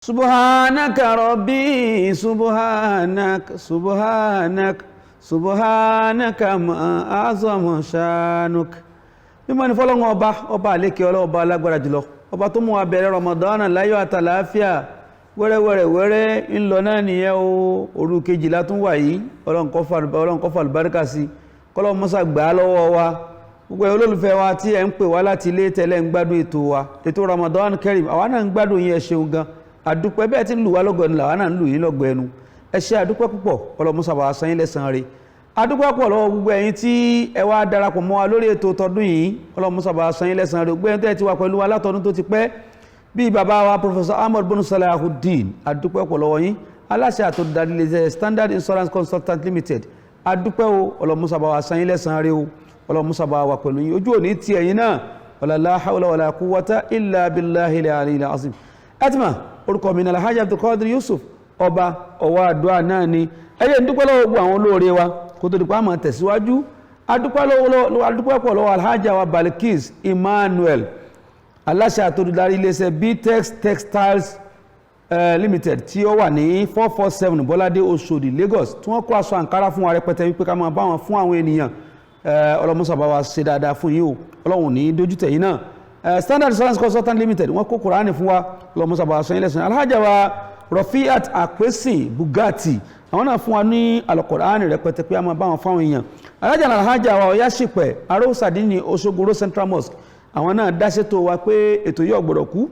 سبحانك ربي سبحانك سبحانك سبحانك ما أعظم شانك. Mímọ́ ni fọ́lọ́run ọba, ọba àlékè ọlọ́, ọba alágbára jùlọ, ọba tó mú wa bẹ̀rẹ̀ Ramadan láyọ̀ àtàlàáfíà. Wẹ́rẹ́wẹ́rẹ́ wẹ́rẹ́ ń lọ náà nìyẹn o. Òru 12 tún wà yìí. Ọlọ́run kó fa àlùbáríkà sí, kọ́lọ́ mọ́sá gbà á lọ́wọ́ wa. Gbogbo ẹ̀ olólùfẹ́ wa tí ẹ̀ ń pè wá láti ilé tẹ́lẹ̀ ń gbádùn ètò wa, ètò Ramadan Kareem, àwa náà ń gbádùn yín. Ẹ ṣeun gan, àdúpẹ́. Bẹ́ẹ̀ tí ń lù wá lọ́gọ̀ ẹnu làwa náà ń lù yín lọ́gọ̀ ẹnu. Ẹ ṣe, àdúpẹ́ púpọ̀. Ọlọ́mọ́sá bá wa san yín lẹ́san rẹ̀. Adúpẹ́ pọ̀ lọ́wọ́ gbogbo ẹ̀yin tí ẹ wá darapọ̀ mọ́ wa lórí ètò tọdún yìí. Ọlọ́mọ́sá bá wa san yín lẹ́san rẹ̀. Gbogbo ẹ̀yin tẹ́ ti wà pẹ̀lú wa látọdún tó ti pẹ́, bíi bàbá wa Professor Ahmad Bunu Salahuddin, adúpẹ́ pọ̀ lọ́wọ́ yín, aláṣẹ àtòdarí iléeṣẹ́ Standard Insurance Consultant Limited. Adúpẹ́ o. Ọlọ́mọ́sá bá wa san yín lẹ́san rẹ̀ o. Ọlọ́mọ́sá bá wa pẹ̀lú yín, ojú òní ti ẹ̀yin náà. Wala la hawla wala quwwata illa billahi al-aliyyil azim. Ẹtìmọ̀ orúkọ mi ní Alhaji Abdulkadir Yusuf, ọba ọwọ́ àdúrà náà ni. Ẹ jẹ́ n dúpẹ́ lọ́wọ́ gbogbo àwọn olóore wa kó tó di pa àmọ́ tẹ̀síwájú. Adúpẹ́ pọ̀ lọ́wọ́ Alhaji wa Balikis Emmanuel, aláṣẹ àtòdúdarí iléeṣẹ́ Btex Textiles Limited tí ó wà ní 447 Bọ́ládé, Oṣòdì, Lagos, tí wọ́n kó aṣọ àǹkárá fún wa rẹpẹtẹ wípé ká máa bá wọn fún àwọn ènìyàn. Ọlọ́mọsà bá wa ṣe dáadáa fún yín o. Ọlọ́run ní dójú tẹ̀ yín náà. Standard Insurance Consultant Limited, wọ́n kó Kùránì fún wa. Ọlọ́mọsà bá wa sọ yín lẹ́sìn. Alhaja wa Rafiat Apesi Bugatti, àwọn náà fún wa ní Alukùránì rẹpẹtẹ pé a máa bá wọn fáwọn èèyàn. Alhaja alhaja wa Ọ̀yáṣípẹ̀ Arósàdínní Òṣogbo Central Mosque, àwọn náà dáṣètò wa pé ètò yìí ò gbọ́dọ̀ kú,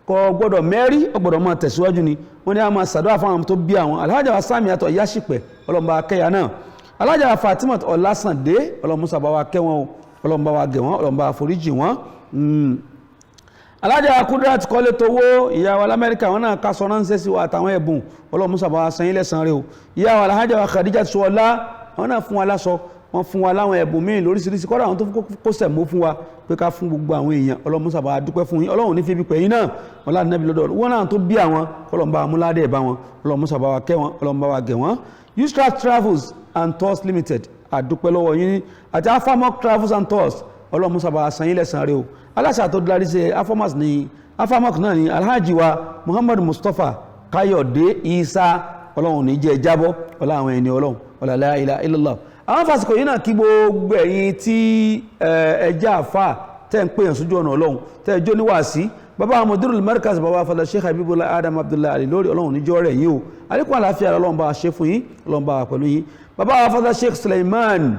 kò gbọ́dọ̀ mẹ́rí, ó gbọ́dọ̀ máa tẹ̀síwájú ni. Wọ́n ní a máa ṣàdúrà fún àwọn tó bí àwọn. Alhaja wa Sami àtọ̀ Ọ̀yáṣípẹ̀, ọlọ́mọba kẹyà náà. Alhaja wa Fatima Ọlásàndé, ọlọ́mọsà bá wa kẹ́ wọn o, ọlọ́mọba wa gẹ̀ wọ́n, ọlọ́mọba wa foríjì wọ́n. Alájà Kudrat kọ́lé towó, ìyá wa lamẹ́ríkà, wọn náà ká sọ ránṣẹ́ sí wa àtàwọn ẹ̀bùn. Ọlọ́run musa bá wa san yín lẹ́san rẹ̀ o. Ìyá wa Alhaja wa Khadija Sọlá, wọn náà fún wa láṣọ, wọn fún wa láwọn ẹ̀bùn míì lóríṣiríṣi. Kọ́dà àwọn tó kó sẹ̀mó fún wa pé ká fún gbogbo àwọn èèyàn. Ọlọ́run musa bá wa dúpẹ́ fún yín. Ọlọ́run ní fi ibi pẹ̀ yín náà. Wọn láti nẹ́bi lọ́dọ̀ wọn náà tó bí àwọn kọ́lọ́n bá amúládé ẹ̀ bá wọn. Ọlọ́run musa bá wa kẹ́ wọn, Ọlọ́run bá wa gẹ̀ wọ́n. Ustra Travels and Tours Limited, àdúpẹ́ lọ́wọ́ yín, àti Afamok Travels and Tours. Ọlọ́run musa bá wa san yín lẹ́san rẹ̀ o. Aláṣà tó darí ṣe Afamas ní Afamok náà ní Alhaji wa Muhammad Mustapha Káyọ̀dé Isa. Ọlọ́run ní jẹ́ jábọ́ ọlá àwọn ẹni Ọlọ́run, ọlá la ilaha illallah. Àwọn fásitì yìí náà kí gbogbo ẹ̀yin tí ẹ jẹ́ àfà tẹ́ ń pèyàn sójú ọ̀nà Ọlọ́run, tẹ́ ẹ jó níwàásí, bàbá àwọn mudirul markaz, bàbá fadà Sheikh Habibullah Adam Abdullahi Ali lórí. Ọlọ́run níjọ́ rẹ̀ yín o. Àlékún àlàáfíà Ọlọ́run bá ṣe fún yín, Ọlọ́run bá pẹ̀lú yín. Bàbá wa fadà Sheikh Suleiman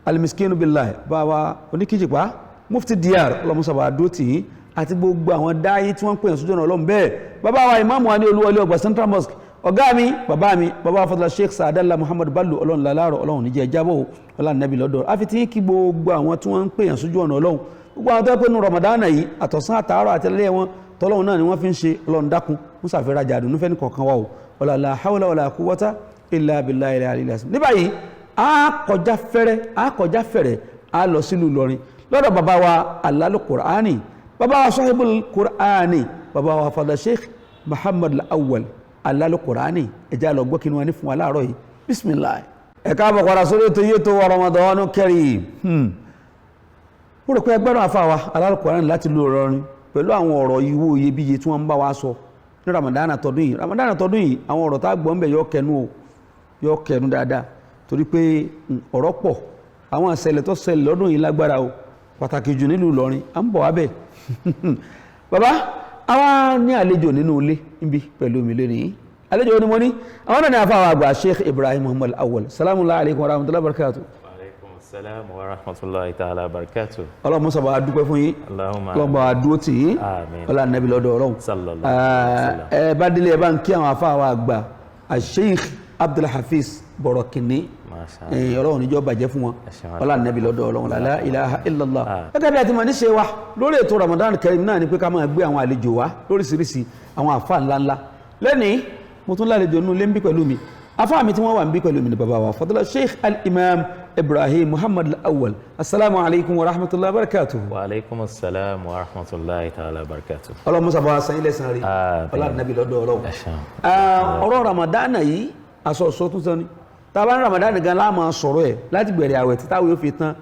Alimiskinu Billahi, bàbá oníkìjìpá, Mufti dr, Ọlọ́run sábà dúró tì yín àti gbogbo àwọn dáyé tí wọ́n ń pèyàn sójú ọ̀nà Ọlọ́run bẹ́ẹ̀. Bàbá wa ìmáàmù wa ní Olúwọlé Ọgbà Central Mosque, ọ̀gá mi, bàbá mi, bàbá fadla Sheikh Saadala Muhammad Bello, Ọlọ́run láláàrọ̀, Ọlọ́run níjẹ́ jábọ̀, ọlọ́run nẹ́bí lọ́dọ̀. Àfi tí kí gbogbo àwọn tí wọ́n ń pèyàn sójú ọ̀nà Ọlọ́run, gbogbo àwọn tó yẹ pé nu Ramadan yìí, àtọ̀sán àtàárọ̀ àtẹlẹ́ wọn tọ́lọ́run náà ni wọ́n fi ń ṣe. Ọlọ́run dákun musa fẹ́ rajà àdùnnú fẹ́ni kọ̀ọ̀kan wa o. Wala la hawla wala quwwata illa billahi al-aliyyil azim. Ní báyìí, a kọjá fẹ́rẹ́, a kọjá fẹ́rẹ́, a lọ sílùú Ìlọrin lọ́dọ̀ bàbá wa alalu Qur'ani, bàbá wa sahibul Qur'ani, bàbá wa fadla Sheikh Muhammad Al-Awwal alalu Qur'ani. Ẹ̀já lọ gbọ́ kí ni wọ́n ní fún wa láàárọ̀ yìí. Bismillah. Ẹ káàbọ̀ padà sórí ètò yìí tó wa Ramadan Kareem. Mo rò pé ẹgbẹ́rún àfa wa alalu Qur'ani láti lu Ìlọrin pẹ̀lú àwọn ọ̀rọ̀ ìwò iyebíye tí wọ́n ń bá wa sọ ní Ramadan tọdún yìí. Ramadan tọdún yìí, àwọn ọ̀rọ̀ tá a gbọ́ ń bẹ̀ yọ kẹnu o, yọ kẹnu dáadáa, torí pé ọ̀rọ̀ pọ̀. Àwọn ìṣẹ̀lẹ̀ tó ṣẹlẹ̀ lọ́dún yìí lágbára o, pàtàkì jù nílùú Ìlọrin. À ń bọ̀ wá bẹ̀. Bàbá àwa ní àlejò nínú ilé níbi pẹ̀lú mi lónìí. Àlejò ni mo ní, àwọn náà ní àfàwọn àgbà Sheikh Ibrahim Muhammad Awwal. Salamu alaykum wa rahmatulahi wa barakatu. Aleykum salaam wa rahmatulahi ta'ala wa barakatu. Ọlọ́run musa bá wa dúpẹ́ fún yín. Allahumma. Ọlọ́run bá wa dúró tì yín. Àmín. Ọlọ́run nàbí lọ́dọ̀ Ọlọ́run. Sallallahu alayhi wa sallam. Ẹ bá délé, ẹ bá ń kí àwọn àfàwọn àgbà Sheikh Abdulhafiz Bọ̀rọ̀kìnní. Masha Allah. Ọlọ́run níjọ́ bàjẹ́ fún wọn. Ẹ ṣeun. Ọlọ́run nàbí lọ́dọ̀ Ọlọ́run, la ilaha illallah. Ah. Gẹ́gẹ́ bí a ti mọ̀ níṣe wa lórí ètò Ramadan Kareem náà ni pé ká máa gbé àwọn àlejò wa lóríṣiríṣi, àwọn àfa ńláńlá. Lẹ́nìí, mo tún lálejò nínú ilé ń bí pẹ̀lú mi. Àfa mi tí wọ́n wà ń bí pẹ̀lú mi ni bàbá wa fadila Sheikh Al-Imam Ibrahim Muhammad Al-Awwal. Asalaamu alaykum wa rahmatulahi wa barakatuhu. Wa aleykum salaam wa rahmatulahi ta'ala wa barakatu. Ọlọ́run musa bá wa san ilẹ̀ san rí. Àmín. Ọlọ́run nàbí lọ́dọ̀ Ọlọ́run. Ẹ ṣeun. Ọ̀rọ̀ Ramadan yìí, aṣọ ọ̀ṣọ́ tún sọ ni tá a bá ní Ramadan gan láàmú sọ̀rọ̀ ẹ̀ láti bẹ̀rẹ̀ àwẹ̀ tí táwọn yóò fi tán,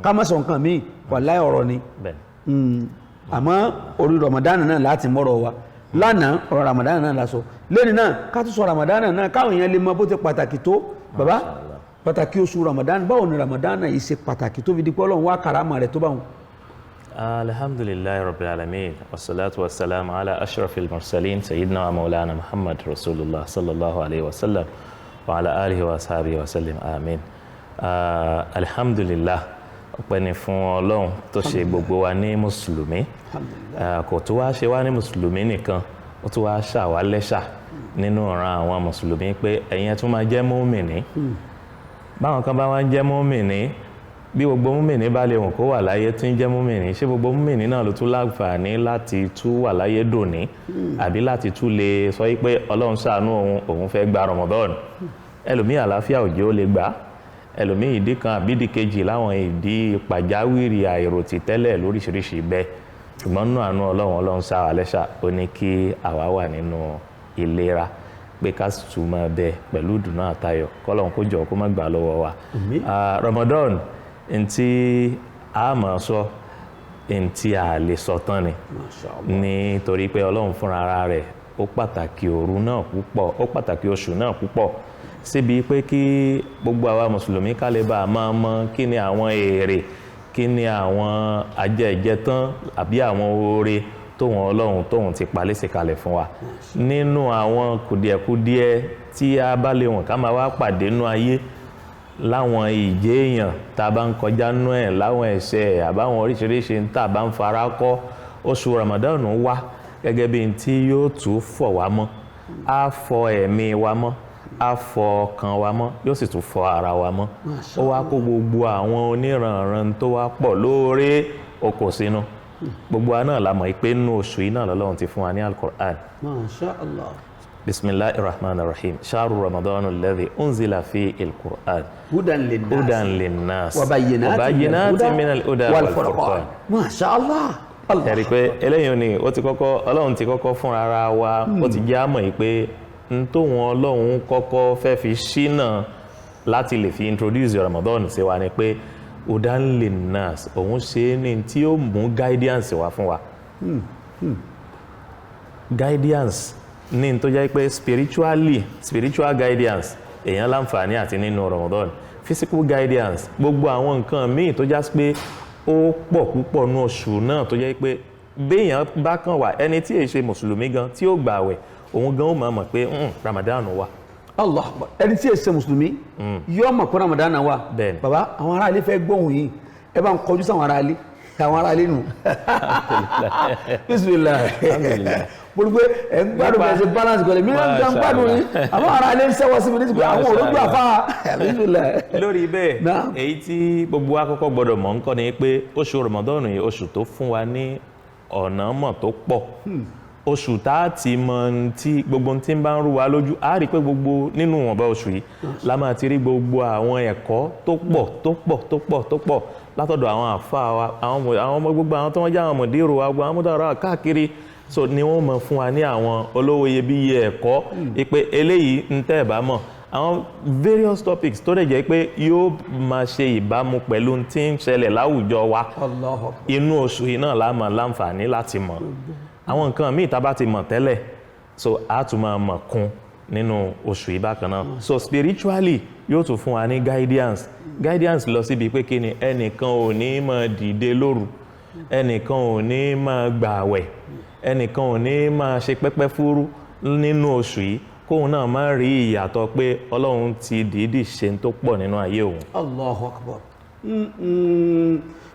ká má sọ nǹkan míì. Wàláhì, ọ̀rọ̀ ni. Bẹ́ẹ̀. Àmọ́ orí Ramadan náà láti mọ́rọ̀ wa. Lánàá ọ̀rọ̀ Ramadan náà la sọ, lẹ́ni náà ká tún sọ Ramadan náà káwọn èèyàn lè mọ bó ti pàtàkì tó. Bàbá, pàtàkì oṣù Ramadan, báwo ni Ramadan yìí ṣe pàtàkì tó fi di pé Ọlọ́run wá kàrámà rẹ̀ tó bá wọn? Alhamdulillahi rabbil alamin, wassalatu wassalamu ala ashrafil mursalin, sayyidina wa maulana Muhammad rasulullah sallallahu alayhi wa sallam wa ala alihi wa ashabihi wa sallim, amin. Alhamdulillah, ọpẹ́ ni fún Ọlọ́run tó ṣe gbogbo wa ní mùsùlùmí. Kò tó wá ṣe wá ní mùsùlùmí nìkan, ó tún wá ṣà wá lẹ́ṣà nínú ọ̀ràn àwọn mùsùlùmí pé ẹ̀yin ẹ tún máa jẹ́ mùmínì. Báwọn kan bá wá ń jẹ́ mùmínì, bí gbogbo mùmínì bá lè wùn kó wà láyé tí ń jẹ́ mùmínì, ṣé gbogbo mùmínì náà ló tún láǹfààní láti tún wà láyé dòní, àbí láti tún lè sọ wípé Ọlọ́run ṣàánú òun, òun fẹ́ gba Ramadan? Ẹlòmíì àlàáfíà òjò lè gbà, ẹlòmíì ìdí kan àbí ìdí kejì láwọn ìdí pàjáwìrì àìròtì tẹ́lẹ̀ lóríṣiríṣi bẹ́ẹ̀. Ṣùgbọ́n nínú àánú Ọlọ́run, Ọlọ́run ṣà wá lẹ́ṣà, ó ní kí àwa wà nínú ìlera pé ká sì tún máa bẹ pẹ̀lú ìdùnnú àtayọ̀, kọ́lọ́run kó jọ kó má gbà lọ́wọ́ wa. Ramadan ntí a máa sọ, ntí a lè sọ tán ni, nítorí pé Ọlọ́run fúnra ara rẹ̀ ó pàtàkì òru náà púpọ̀, ó pàtàkì oṣù náà púpọ̀, síbi pé kí gbogbo àwa mùsùlùmí ká lè bá a máa mọ kí ni àwọn èrè, kí ni àwọn ajẹ́jẹtán àbí àwọn oore tóun Ọlọ́run tóun ti palẹ́sẹ̀ kalẹ̀ fún wa nínú àwọn kùdìẹ̀kudiẹ tí a bá lè wọ̀n ká máa wá pàdé nínú ayé, láwọn ìjẹ́ èèyàn tá a bá ń kọjá nú ẹ̀, láwọn ẹ̀ṣẹ̀ àbáwọn oríṣiríṣi tá a bá ń fara kọ́. Oṣù Ramadan wá gẹ́gẹ́ bí n tí yóò tún fọ̀ wá mọ́, á fọ ẹ̀mí wa mọ́, á fọ ọkàn wa mọ́, yóò sì tún fọ ara wa mọ́. Ó wá kó gbogbo àwọn oníranran tó wá pọ̀ lóore ó kó sínú. Gbogbo wa náà la mọ̀ pé nínú oṣù yìí náà lọ́lọ́run ti fún wa ní Al-Qur'an. Masha Allah. Bismillahir Rahmanir Rahim, shahru Ramadan alladhi unzila fi al-Qur'an hudan linnas hudan linnas wa bayyinatin minal huda wal wal furqan. furqan. Masha Allah. Allah. Ẹ̀rí pé eléyìí ni ó ti kọ́kọ́, Ọlọ́run ti kọ́kọ́ fún ara wa, ó ti jẹ́ àmọ̀ yìí pé n tóun Ọlọ́run kọ́kọ́ fẹ́ fi ṣínà láti lè fi introduce Ramadan sí wa ni pé hudan linnas, òun ṣe é ní tí ó mú guidance wá fún wa, guidance ní tó jẹ́ pé spiritually, spiritual guidance èèyàn láǹfààní àti nínú Ramadan, physical guidance, gbogbo àwọn nǹkan míì tó já sí pé ó pọ̀ púpọ̀ nú oṣù náà, tó jẹ́ pé béèyàn bá kàn wà, ẹni tí èyí ṣe mùsùlùmí gan tí ó gbààwẹ̀, òun gan ó máa mọ̀ pé Ramadan wà. Allah akbar. Ẹni tí èsè mùsùlùmí yóò mọ̀ pé Ramadan wà. Bẹ́ẹ̀ni. Bàbá, àwọn ará ilé fẹ́ gbóhùn yìí, ẹ bá ń kọjú sáwọn ará ilé, àwọn ará ilé nù. Bismillah. Mo rí pé ẹ ń gbádùn bẹ́ẹ̀ ṣe balance pẹ̀lú mi náà, ń gbádùn yín, àwọn ará ilé ń sẹ́wọ́ sí mi ní ti pé àwọn òrójú àfa. Bismillah. Lórí bẹ́ẹ̀, Naam. èyí tí gbogbo wa kọ́kọ́ gbọ́dọ̀ mọ̀ ń kọ́ ni pé oṣù Ramadan yìí, oṣù tó fún wa ní ọ̀nà mọ̀ tó pọ̀, oṣù tá a ti mọ ohun tí gbogbo ohun tí ń bá ń rú wa lójú, a rí i pé gbogbo nínú ìwọ̀nba oṣù yìí la máa ti rí gbogbo àwọn ẹ̀kọ́ tó pọ̀, tó pọ̀, tó pọ̀, tó pọ̀ látọ̀dọ̀ àwọn àfáà wa, àwọn ọmọ, gbogbo àwọn tó wọ́n jẹ́ àwọn mọ̀dírò wa, gbogbo àwọn mọ̀dárà káàkiri. So ni wọ́n mọ̀ fún wa ní àwọn olówó iyebíye ẹ̀kọ́ ìpè eléyìí ń tẹ́ ẹ̀ bá mọ̀, àwọn various topics tó dẹ̀ jẹ́ pé yóò máa ṣe ìbámu pẹ̀lú ohun tí ń ṣẹlẹ̀ láwùjọ wa. Allahu akbar. Inú oṣù yìí náà la máa láǹfààní láti mọ̀ àwọn nǹkan míì tá a bá ti mọ̀ tẹ́lẹ̀, so a tún máa mọ̀ kún nínú oṣù yìí bákan náà. So spiritually, yóò tún fún wa ní guidance, guidance lọ síbi pé kí ni ẹnìkan ò ní máa dìde lóru, ẹnìkan ò ní máa gbààwẹ̀, ẹnìkan ò ní máa ṣe pẹ́pẹ́ fúrú nínú oṣù yìí kóun náà máa rí ìyàtọ̀ pé Ọlọ́run ti dìídì ṣe ń tó pọ̀ nínú ayé òun. Allahu akbar.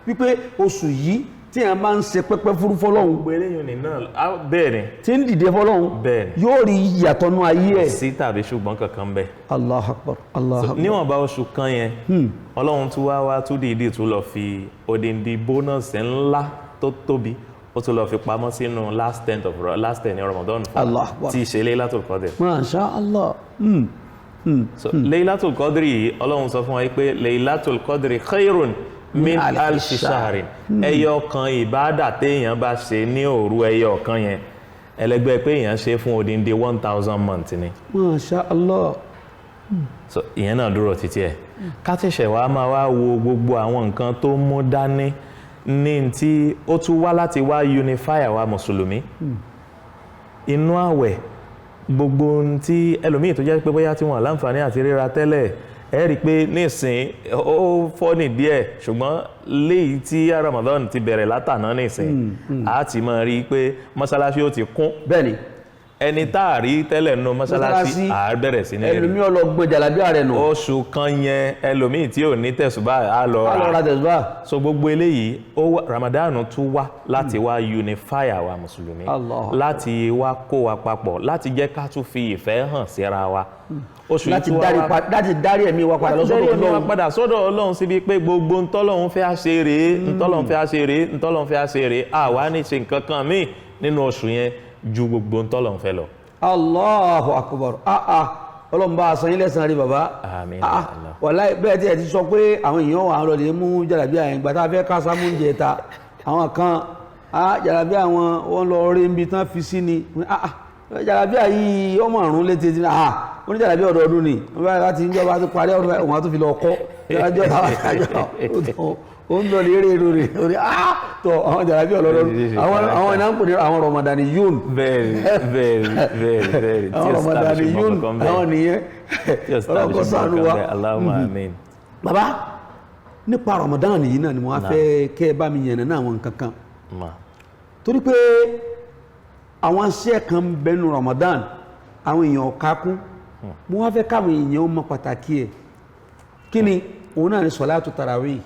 Wípé oṣù yìí tí a máa ń ṣe pẹ́pẹ́ fúrú fọlọ́hun, Gbogbo eléyìí ni náà, bẹ́ẹ̀ ni. Tí ń dìde fọlọ́hun, Bẹ́ẹ̀ ni. yóò rí ìyàtọ̀ nú ayé ẹ̀. Sí tàbí ṣùgbọ́n kankan bẹ́ẹ̀. Allahu akbar, Allahu akbar. Níwọ̀nba oṣù kan yẹn, Ọlọ́run tún wá wá tún dìídì tún lọ fi odindi bonus ńlá tó tóbi, ó tún lọ fi pamọ́ sínú last 10 ní Ramadan fún wa, Allahu akbar. tí í ṣe Laylatul Qadr. Masha Allah. So Laylatul Qadr yìí, Ọlọ́run sọ fún wa pé Laylatul Qadr khairun min alfi alfi shahrin. Ẹyọ kan ìbádà téèyàn bá ṣe ní òru ẹyọ kan yẹn, ẹlẹgbẹ́ pé èèyàn ṣe fún odindi 1,000 months ni. Masha Allah. So ìyẹn náà dúró títí ẹ, ká tẹ̀sẹ̀ wá máa wá wo gbogbo àwọn nǹkan tó mú dání ní tí ó tún wá láti wá unify àwa mùsùlùmí. Inú àwẹ̀, gbogbo ohun tí ẹlòmíì tó jẹ́ pé bóyá tí wọ́n láǹfààní àti ríra tẹ́lẹ̀, ẹ rí i pé nísìn ó fọ́nì díẹ̀, ṣùgbọ́n léyìí tí Ramadan ti bẹ̀rẹ̀ látàná nísìn, a ti máa rí i pé mọ́ṣáláṣí ó ti kún. Bẹ́ẹ̀ni. Ẹni tá a rí tẹ́lẹ̀ nínú mọ́ṣáláṣí, à á bẹ̀rẹ̀ sí ní rí. Ẹlòmíì ọlọgbọ́n jàlábíà rẹ̀ nù. Oṣù kan yẹn, ẹlòmíì tí ò ní tẹ̀sùbá á lọ á lọ ra rà. tẹ̀sùbá. So gbogbo eléyìí ó wá, Ramadan tún wá láti wá unify àwa mùsùlùmí, Allah. láti wá kó wa papọ̀, láti jẹ́ ká tún fi ìfẹ́ hàn síra wa. Oṣù yìí Láti tún wá dárí wá láti dárí ẹ̀mí wa padà láti lọ́sọ́dọ̀ dárí ẹ̀mí wa Ọlọ́run. padà sọ́dọ̀ Ọlọ́run, síbi pé gbogbo ntọ́lọ́run fẹ́ á ṣe rèé, ntọ́lọ́run fẹ́ á ṣe rèé, ntọ́lọ́run fẹ́ á ṣe rèé. Àwa ní ṣe nǹkan kan míì nínú oṣù yẹn ju gbogbo ntọ́lọ́run fẹ́ lọ. Allahu akbar. Ah ah, Ọlọ́run bá a san yín lẹ́san rí, bàbá. Àmín. Ah ah. Allah. Wàláhì, bẹ́ẹ̀ tí ẹ ti sọ pé àwọn èèyàn wà lọ lè mú jàlábíà yẹn gbà tá a fẹ́ ká sámú oúnjẹ ta, àwọn kan ah jàlábíà wọn, wọn lọ rí ibi tán fi sí ni. Ah ah, jàlábíà yìí ọmọ ọ̀run létí ti, ah ó ní jàlábíà ọdọọdún ni wọn bá láti ń jọba tó parí ọdún, òun á tún fi lọ kọ́ jàlábíà táwọn ó ń lọ lè rí èrò rè ó ní ah tọ àwọn jàlábíà ọlọ́dọọdún, àwọn iná ń pè ní àwọn Ramadan yún. Bẹ́ẹ̀ni, bẹ́ẹ̀ni, bẹ́ẹ̀ni, bẹ́ẹ̀ni. Àwọn Ramadan yún, àwọn nìyẹn. Ọlọ́run kó ṣàánú wa. Allahumma amin. Bàbá, nípa Ramadan yìí náà ni mo wá fẹ́ kẹ́ ẹ bá mi yànnà náà àwọn nǹkan kan, Ma. torí pé àwọn iṣẹ́ kan ń bẹ nínú Ramadan àwọn èèyàn ká kún. Mo wá fẹ́ káwọn èèyàn mọ pàtàkì ẹ̀. Kí ni òun náà? Ni sọ̀látù tarawih,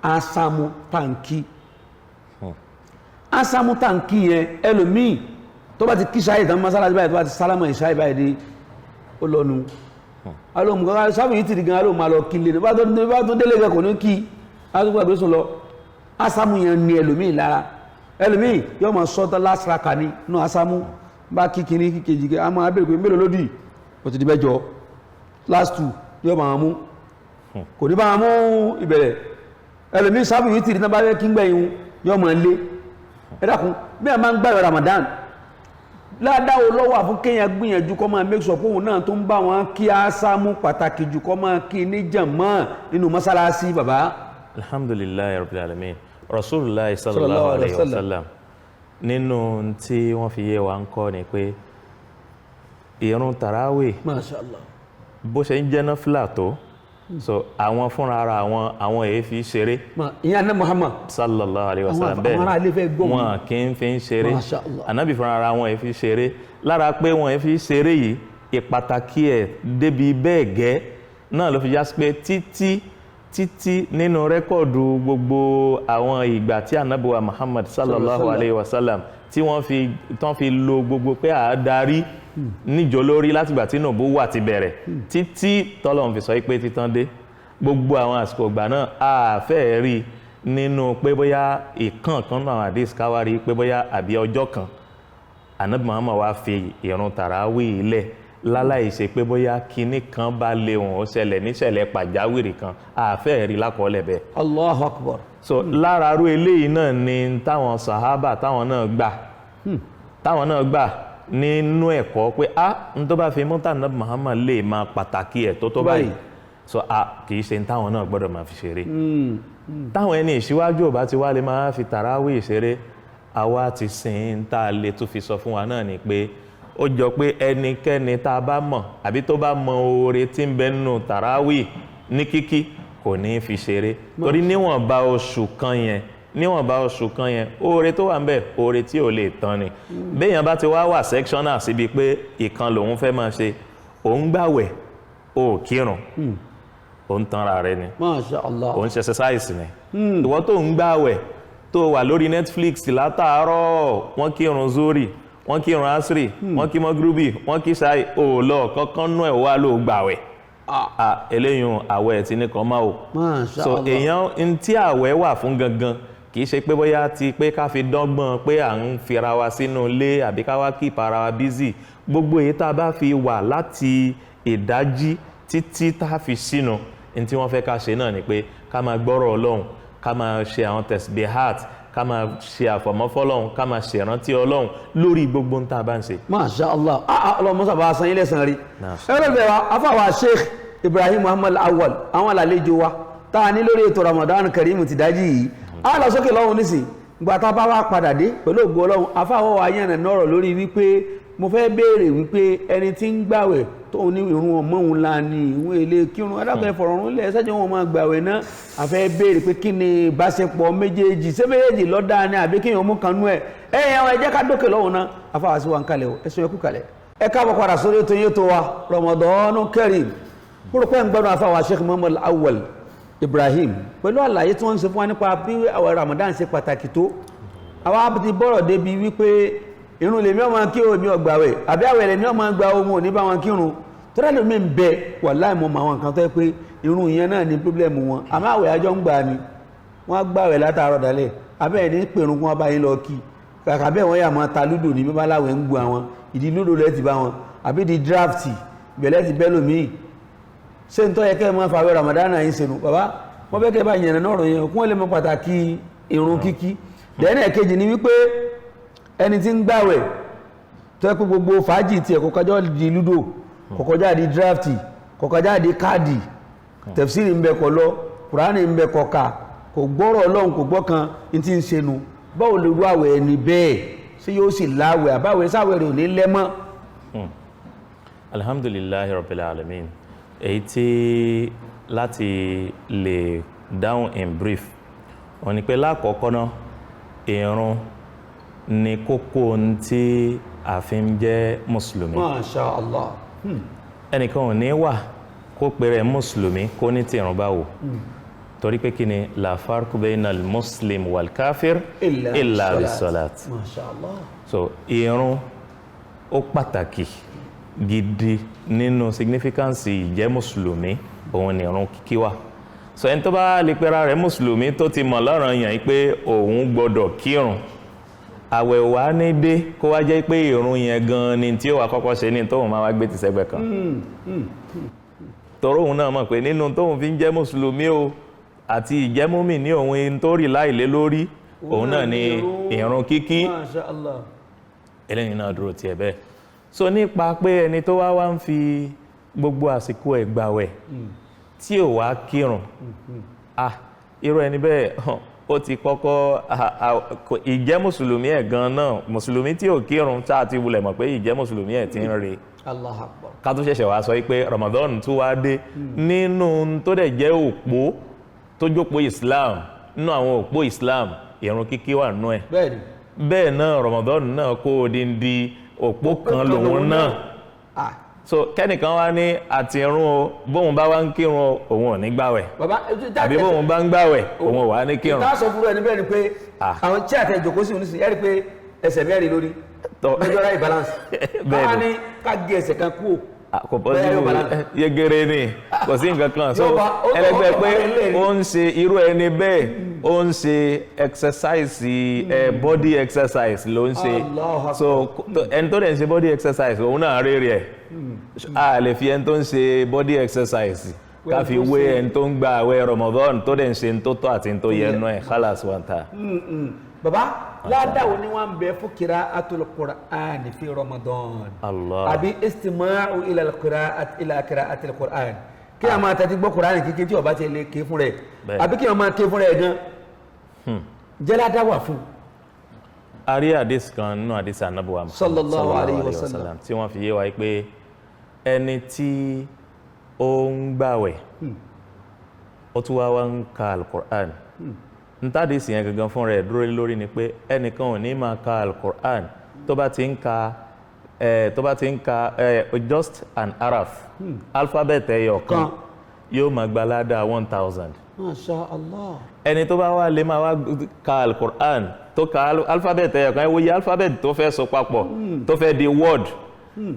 asamu tanki. Asamu tanki yẹn, ẹlòmíì tó bá ti kí sáyé tán mọ́sálásí báyìí, tó bá ti sálámà ìṣáyé báyìí dé, ó lọ́nu alóhùn kankan sáfù yìí tìrì gan, alóhùn máa lọ kí lé ní bá tó délé gan, kò ní kí alóhùn gbàgbé sùn lọ. Asamu yẹn ni ẹlòmíì lára. Ẹlòmíì yóò máa sọ́tọ́ lásìraka ní inú asamu bá kí kíní kí kejì kí a máa bèrè pé mélòó lódì, ó ti di mẹ́jọ, last two yóò máa mú, kò ní bá mú ìbẹ̀rẹ̀. Ẹlòmíì sáfù yìí tìrì náà bá fẹ́ kí ń gbẹ̀yìn yóò máa lé. Ẹ dákun, bí a máa ń gbààwẹ̀ Ramadan, ládàá lọ́wọ́ àfún kéèyàn gbìyànjú kọ́ máa make sure pé òun náà tó ń bá wọn kí á sámú, pàtàkì jù kọ́ máa kí ní jàmá nínú mọ́sálásí, bàbá. Alhamdulillahi rabbil alamin. Rasulillah sallallahu alayhi wa sallam, nínú tí wọ́n fi yé wa ń kọ́ ni pé ìrun tarawih, Masha Allah. bó ṣe ń jẹ́ náfìlà tó, so àwọn fúnra ara àwọn èyí fi ṣeré. Ìyẹn àná Muhammad. Sallallahu alayhi wa sallam. Àwọn ará ilé fẹ́ gbọ́ mi. Wọn kì í fi ń ṣeré. Masha Allah. Ànábì fúnra ara wọn èyí fi ṣeré. Lára pé wọn èyí fi ṣeré yìí, ìpàtàkì ẹ̀ débi bẹ́ẹ̀ gẹ́ náà ló fi já sí pé títí títí nínú record gbogbo àwọn ìgbà tí ànábì wa Muhammad sallallahu alayhi wa sallam tí wọ́n fi tán fi lo gbogbo pé à á darí níjọ lórí, látìgbà tí nùbú wà ti bẹ̀rẹ̀ títí tọ́lọ́run fi sọ pé títán dé, gbogbo àwọn àsìkò ìgbà náà, a fẹ́ rí nínú pé bóyá ìkàn kan náà àwọn àdìs káwárí pé bóyá àbí ọjọ́ kan ànábì Muhammad wá fi ìrun tàràwí ilẹ̀ láláì ṣe pé bóyá kinní kan bá lè wọ̀n ó ṣẹlẹ̀ níṣẹ̀lẹ̀ pàjáwìrì kan, a fẹ́ rí lákọọ́lẹ̀ bẹ́ẹ̀. Allahu akbar. So lára arú eléyìí náà ni táwọn sàhábà táwọn náà gbà nínú ẹ̀kọ́ pé a n tó bá fi mú tànàbí Muhammad lè máa pàtàkì ẹ̀ tó báyìí, so a kì í ṣe n táwọn náà gbọ́dọ̀ máa fi ṣeré. Táwọn ẹni ìṣíwájú ò bá ti wá lè máa fi tàràwí ṣeré, àwa ti sìn tá a lè tún fi sọ fún wa náà ni pé ó jọ pé ẹnikẹ́ni tá a bá mọ̀ àbí tó bá mọ oore tí ń bẹ nínú tàràwí ní kíkí, kò ní í fi ṣeré, torí níwọ̀nba oṣù kan yẹn, oore tó wà ń bẹ, oore tí ò lè tán ni. Béèyàn bá ti wá wà sectional síbi pé ìkan lòun fẹ́ máa ṣe, òun gbàwẹ̀, ó kírun, òun tanra rẹ ni. Masha Allah. Òun ṣe exercise ni. Ìwọ tó ń gbàwẹ̀, tó wà lórí Netflix látàárọ̀, wọ́n kírun zuri, wọ́n kírun asri, wọ́n kí mọ́gúrúbì, wọ́n kí ṣáì, ò lọ kankan nú ẹ̀, wá ló gbàwẹ̀. Ah, eléyìí àwẹ̀ tí ní kan máa o. Masha So Allah. èèyàn n tí àwẹ̀ wà fún gangan, kì í ṣe pé bóyá ti pé ká fi dọ́gbọ́n pé à ń fira wa sínú ilé àbí ká wá keep ara wa busy. Gbogbo èyí tá a bá fi wà láti ìdájí títí tá a fi sínú, n tí wọ́n fẹ́ ká ṣe náà ni pé ká máa gbọ́rọ̀ Ọlọ́run, ká máa ṣe àwọn tasbihat, ká máa ṣe àfọ̀mọ́ fọ́lọ́run, ká máa ṣèrántí Ọlọ́run lórí gbogbo n tá a bá ń ṣe. Masha Allah. Ah ah, Ọlọ́run mọ́sàbá san ilé san rí. Naam. Ẹgbẹ́ bẹ̀rẹ̀ wa, afáwa Sheikh Ibrahim Muhammad Awal, àwọn àlàlejò wa tá a ní lórí ètò Ramadan Kareem ti dájí yìí. A lọ sókè lọ́hùn nísìn. Ìgbà tá a bá wá padà dé pẹ̀lú ògo Ọlọ́run, afáwọ́ wa yànnà nọ̀rọ̀ lórí wípé mo fẹ́ béèrè wípé ẹni tí ń gbàwẹ̀ tóun ní ìrun ọmọ òun la ní ìwé ilé kírun adákùnrin fọ̀rọ̀ ọ̀run lẹ̀ ṣẹ́jọ́ wọn máa gbàwẹ̀ náà. A fẹ́ béèrè pé kí ni ìbáṣepọ̀ méjèèjì, ṣé méjèèjì lọ́dà ni àbí kéèyàn mú kan nú ẹ̀? Ẹ̀yìn àwọn, ẹ jẹ́ ká dókè lọ́hùn náà. Afáwà sí wa ń kalẹ̀ o, ẹ̀sùn ẹ̀kú kalẹ̀. Ẹ káàbọ̀ padà sórí ètò yín tó wa Ramadan Kareem. Mo rò pé ń gbọ́dọ̀ afáwà Sheikh Muhammad Awwal Ibrahim pẹ̀lú àlàyé tí wọ́n ń ṣe fún wa nípa bí àwẹ̀ Ramadan ṣe pàtàkì tó. Àwa ti bọ́rọ̀ débi wípé irun lèmi ọmọ kí omi ọgbàwẹ̀ àbí àwẹ̀ lèmi ọmọ gba ohun òní bá wọn kírun tọ́lá lómi ń bẹ. Wàláhì, mọ́ àwọn nǹkan tó yẹ pé irun yẹn náà ní problem wọn, àmọ́ àwẹ̀ àjọ ń gbà ni wọ́n gbàwẹ̀ látàárọ̀ dálẹ̀ abẹ́ ẹ̀ ní pèrún kí wọ́n bá yín lọ kí. Kàkà bẹ́ẹ̀, wọ́n yà máa ta lúdò ní bí báláwẹ̀ ń gbọ́ àwọn ìdí lúdò lẹ́ ti bá wọn àbí di draft ìbẹ̀lẹ̀ ti bẹ́ lómi. Ṣé ń tọ́ yẹ kẹ́ ẹ máa fàwẹ̀ Ramadan yín sẹ́nu? Bàbá, wọ́n fẹ́ kẹ́ bá yẹn náà rọ̀ yẹn kí wọ́n lè mọ pàtàkì irun kíkí. Dẹ́nà ẹ̀kejì ni wípé ẹni tí ń gbàwẹ̀ tó yẹ pé gbogbo fàájì tiẹ̀ kò kọjá di lúdò, kò kọjá di draft, kò kọjá di káàdì, tẹ̀fsírì ń bẹ kọ lọ, kùránì ń bẹ kọ kà, kò gbọ́rọ̀ Ọlọ́run, kò gbọ́ kan ní ti ń ṣe nu. Báwo lè rú àwẹ̀ ẹni bẹ́ẹ̀? Ṣé yóò sì láwẹ̀ àbáwẹ̀ sáwẹ̀ rẹ̀ ò ní lẹ́mọ́? Alhamdulillahi rabbil alamin. Èyí tí láti lè dáhùn in brief wọ́n ní pé lákọ̀ọ́kọ́ náà, ìrun ni kókó ohun tí a fi ń jẹ́ mùsùlùmí. Masha Allah. Ẹnìkan ò ní wà kó pe rẹ̀ mùsùlùmí kó ní tí ìrun bá wò, torí pé kí ni? La farqu bayna al-muslim wal kafir illa bis-salat. Masha Allah. So ìrun ó pàtàkì gidi nínú significance ìjẹ́ mùsùlùmí, òun ni ìrun kíkí wà. So ẹni tó bá lè pera rẹ̀ mùsùlùmí, tó ti mọ̀ lọ́rọ̀ yàn pé òun gbọ́dọ̀ kírun, àwẹ̀ wà ní dé kó wá jẹ́ pé ìrun yẹn gan ni tí ó wà kọ́kọ́ ṣe ní tóun máa wá gbé ti sẹ́gbẹ̀ kan, torí òun náà mọ̀ pé nínú tóun fi ń jẹ́ mùsùlùmí o àti ìjẹ́múmì ní òun tó rí láìlé lórí òun náà ni ìrun kíkí. Masha Allah. Eléyìí náà dúró tiẹ̀ bẹ́ẹ̀. So nípa pé ẹni tó wá wá ń fi gbogbo àsìkò ẹ̀ gbàwẹ̀ tí ò wá kírun, ah, irú ẹni bẹ́ẹ̀, ó ti kọ́kọ́ ìjẹ́ mùsùlùmí ẹ̀ gan náà. Mùsùlùmí tí ò kírun, tá a ti wulẹ̀ mọ̀ pé ìjẹ́ mùsùlùmí ẹ̀ ti ń re, Allah akbar. ká tó ṣẹ̀ṣẹ̀ wá sọ pé Ramadan tún wá dé nínú tó dẹ̀ jẹ́ òpó tó jókòó Islam. Nínú àwọn òpó Islam, ìrun kíkí wà nínú ẹ̀. Bẹ́ẹ̀ni. Bẹ́ẹ̀ náà, Ramadan náà kó odindi òpó kan lòun náà. Ah. So kẹ́nìkan wá ní àti irun o, bóun bá wá ń kírun o, òun ò ní gbàwẹ̀, bàbá, àbí bóun bá ń gbàwẹ̀, òun ò wá ní kírun. Ìta sọ fúnra ẹni bẹ́ẹ̀ ni pé àwọn tí àtẹ ìjòkó sí oníṣìí, ẹ rí i pé ẹsẹ̀ mẹ́rin lórí lọ́jọ́ ráì balance. Bẹ́ẹ̀ni. Káwá ní ká gé ẹsẹ̀ kan kúrò. Ah, kò Bẹ́ẹ̀ yóò balance. possible, yegere ni, kò sí nǹkan kan. So Yóò ẹlẹgbẹ́ ó pé bá ilé ni. ó ń ṣe irú ẹni bẹ́ẹ̀, ó ń ṣe exercise body exercise ló ń ṣe. Allahu Akbar. So ẹni tó dẹ̀ ń ṣe body exercise, òun náà rèrè ẹ̀. A lè fi ẹni tó ń ṣe body exercise ká fi wé ẹni tó ń gba àwẹ̀ Ramadan, tó dẹ̀ ń ṣe ní tó tọ́ àti ní tó yẹ nú ẹ̀. Khalas wanta. Baba, ládàá ni wọ́n bẹ fún qira'atul Qur'an fi Ramadan? Allah. Àbí istima'u ila al-qira'at, ila qira'atil Qur'an, kí a máa tẹ́tí gbọ́ Qur'an kíkí tí ó bá ti lè ké fún rẹ̀, àbí kí a máa ké fún rẹ̀ gan jẹ́ ládàá wà fún? A rí àdís kan nínú àdís ànábùwà Muhammad Sallallahu alayhi wa sallam. tí wọ́n fi yé wa pé ẹni tí ó ń gbàwẹ̀, ó tún wá wá ń ka alukur'an, ntàdísì yẹn gangan fún rẹ̀ dúró lórí ni pé ẹnìkan ò ní máa ka alukur'an, tó bá ti ń ka tó bá ti ń ka just an araf, alphabet ẹyọ kan, Kan. yóò máa gba ládàá 1,000. Masha Allah. Ẹni tó bá wá lè máa wá ka alukur'an, tó ka alphabet ẹyọ kan, ẹ wo iye alphabet tó fẹ́ so papọ̀ tó fẹ́ di word,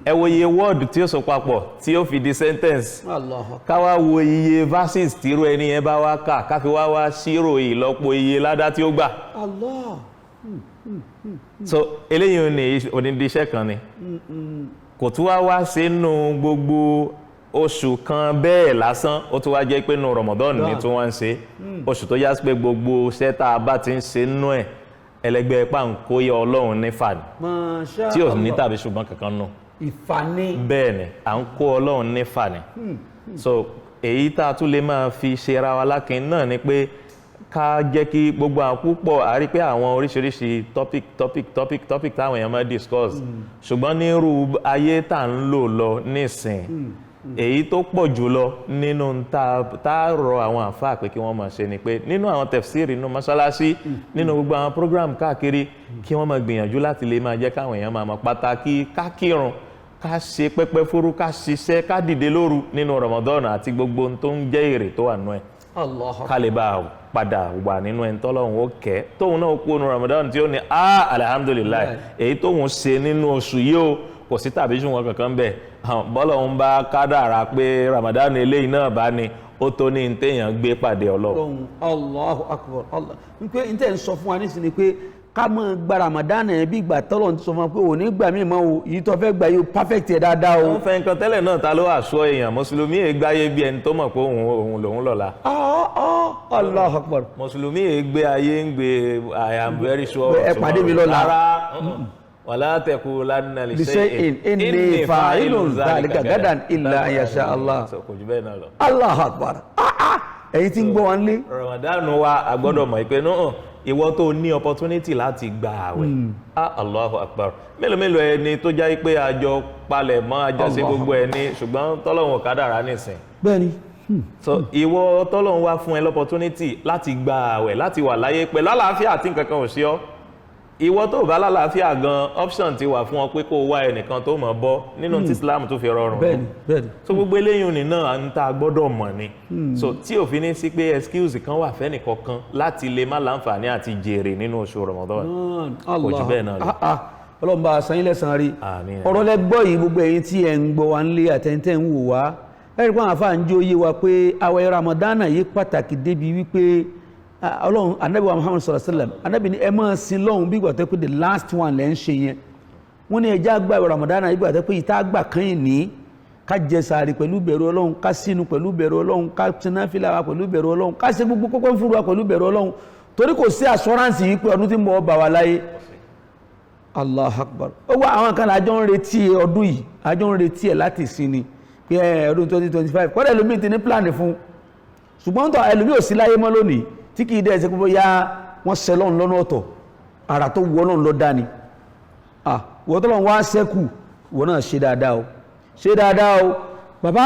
ẹ wo iye word tí ó so papọ̀ tí ó fi di sentence. Allah akbar. Ká wá wo iye verses tírú ẹni yẹn bá wá kà, ká fi wá wá ṣírò ìlọ́po iye ládá tí ó gbà. Allah. So eléyìí ò ní onídìí iṣẹ́ kan ni kò tún wá wá sínú gbogbo oṣù kan bẹ́ẹ̀ lásán, ó tún wá jẹ́ pé nínú Ramadan ní tí wọ́n ń ṣe, oṣù tó yá sí pé gbogbo iṣẹ́ tá a bá ti ń ṣe nínú ẹ̀, ẹlẹgbẹ́ pàǹkóyè Ọlọ́run ní fàní Masha tí ò ní Allah. tàbí ṣùgbọ́n kankan nù. Ìfani. Bẹ́ẹ̀ ni, à ń kó Ọlọ́run ní fàní. So èyí tá a tún lè máa fi ṣera wa lákin náà ni pé Ká jẹ́ kí gbogbo àwọn púpọ̀ a rí pé àwọn oríṣiríṣi topic, topic, topic, topic táwọn èèyàn máa discuss, ṣùgbọ́n nírú ayé tá à ń lò lọ nísìn, èyí tó pọ̀ jùlọ nínú tá a rọ àwọn àfáà pé kí wọ́n máa ṣe ni pé nínú àwọn tafsir, nínú mọ́ṣáláṣí, nínú gbogbo àwọn program káàkiri, kí wọ́n máa gbìyànjú láti lè máa jẹ́ káwọn èèyàn máa mọ pàtàkì ká kírun, ká ṣe pẹ́pẹ́ fúrú, ká ṣiṣẹ́, ká dìde lóru nínú Ramadan àti gbogbo ohun tó ń jẹ́ èrè tó wà nínú ẹ̀, Allah. ká lè bá a padà wà nínú ẹni tọ́lọ́run ó kẹ́, tóun náà kú nu Ramadan tí ó ní, "Ah, alhamdulillahi, èyí tóun ṣe nínú oṣù yìí o, kò sí tàbí ṣùgbọ́n kankan bẹ́ẹ̀." Bọ́lọ́run bá kádàrá pé Ramadan eléyìí náà bá ní ó tó ní téèyàn gbé pàdé Ọlọ́run. Ọlọ́run, Allahu akbar, Allah. N pé n tẹ́ ń sọ fún wa nísìnyí pé ká mọ̀ gba Ramadan yẹn bí ìgbà tọ́lọ̀ ti sọ fún wa pé òní gbà mí mọ́ o, èyí tó fẹ́ gbà yóò perfect ẹ̀ dáadáa o. Wọ́n fẹ́ nǹkan tẹ́lẹ̀ náà, ta ló àṣọ èèyàn? Mùsùlùmí ègbáyé bí ẹni tó mọ̀ pé òun òun lòun lọ́la. Ah, ah, Allahu akbar. Mùsùlùmí ègbé ayé ń gbé, "I am very sure." Ẹ pàdé mi lọ́la. Rárá, wala taqulanna li li shay'in inni fa'ilun dhalika gadan illa an yasha Allah. So, kò jù bẹ́ẹ̀ náà lọ. Allahu akbar. Ah, ah, ẹ̀yin tí ń gbọ́ wa ń lé. Ramadan wa, a gbọ́dọ̀ mọ̀ pé náà ìwọ tó ní opportunity láti gba àwẹ̀, ah, Allahu akbar, mélòó mélòó ẹni tó jẹ́ pé àjọ palẹ̀ mọ́, àjọ ṣe Allah. gbogbo ẹni, ṣùgbọ́n tọ́lọ́run kádàrá nìsín. Bẹ́ẹ̀ni. So ìwọ tọ́lọ́run wá fún ẹ l'opportunity láti gba àwẹ̀, láti wà láyé pẹ̀lú àlàáfíà àti nǹkan kan ò sí ọ, ìwọ tó bá lálàáfíà gan, option ti wà fún ọ pé kó o wá ẹnìkan tó mọ̀ bọ́ nínú tí Islam tó fi rọrùn. bẹ́ẹ̀ni bẹ́ẹ̀ni. So gbogbo eléyìí ní náà ń tá a gbọ́dọ̀ mọ̀ ni, so tí òfin ní sí pé excuse kan wà fẹ́nìkankan láti lè má láǹfààní àti jèrè nínú oṣù Ramadan. Kò jù bẹ́ẹ̀ náà lọ. Ah, ah. Ọlọ́run bá a san yín lẹ́san rí. Àmín. Ọ̀rọ̀ lẹ gbọ́ yìí, gbogbo ẹ̀yin tí ẹ̀ ń gbọ́ wa ń lé, àtẹ̀ntẹ̀ ń wò wá, ẹ̀rí pé àwọn afáà ń jó yé wa pé àwẹ̀ Ramadana yìí pàtàkì débi wípé, ah, Ọlọ́run, anabi wa Muhammad sallallahu alaihi wasallam, anabi ni ẹ máa sin lọ́hùn bí ìgbà tó pé the last one lẹ́ ń ṣe yẹn. Wọ́n ní ẹjẹ́ àgbà àwẹ̀ Ramadana yìí, ìgbà tó pé ìta àgbà kan yìí ní ká jẹ sàárì pẹ̀lú bẹ̀rù Ọlọ́run, ká sínú pẹ̀lú bẹ̀rù Ọlọ́run, ká tináfìlà wa pẹ̀lú bẹ̀rù Ọlọ́run, ká ṣe gbogbo kókó ń fúru wa pẹ̀lú bẹ̀rù Ọlọ́run, torí kò sí assurance yìí pé ọdún tí ń bọ̀ bá wa láyé. Allah akbar. Ó wá àwọn kan lájọ ń retí ọdún yìí, àjọ ń retí ẹ̀ láti sin ni pé ẹ ọdún 2025 kọ́dà ẹlòmíì ti ní plan fún, ṣùgbọ́n tó ẹlòmíì ò sí láyé mọ́ lónìí, tí kì í dẹ́ ṣe pé bóyá wọ́n ṣẹ lọ́run lọ́nà ọ̀tọ̀, àrà tó wù Ọlọ́run ló dá ni. Ah, wọ́n tó lọ́n wá ṣẹ́kù, wọ́n náà ṣe dáadáa o, ṣe dáadáa o. Bàbá,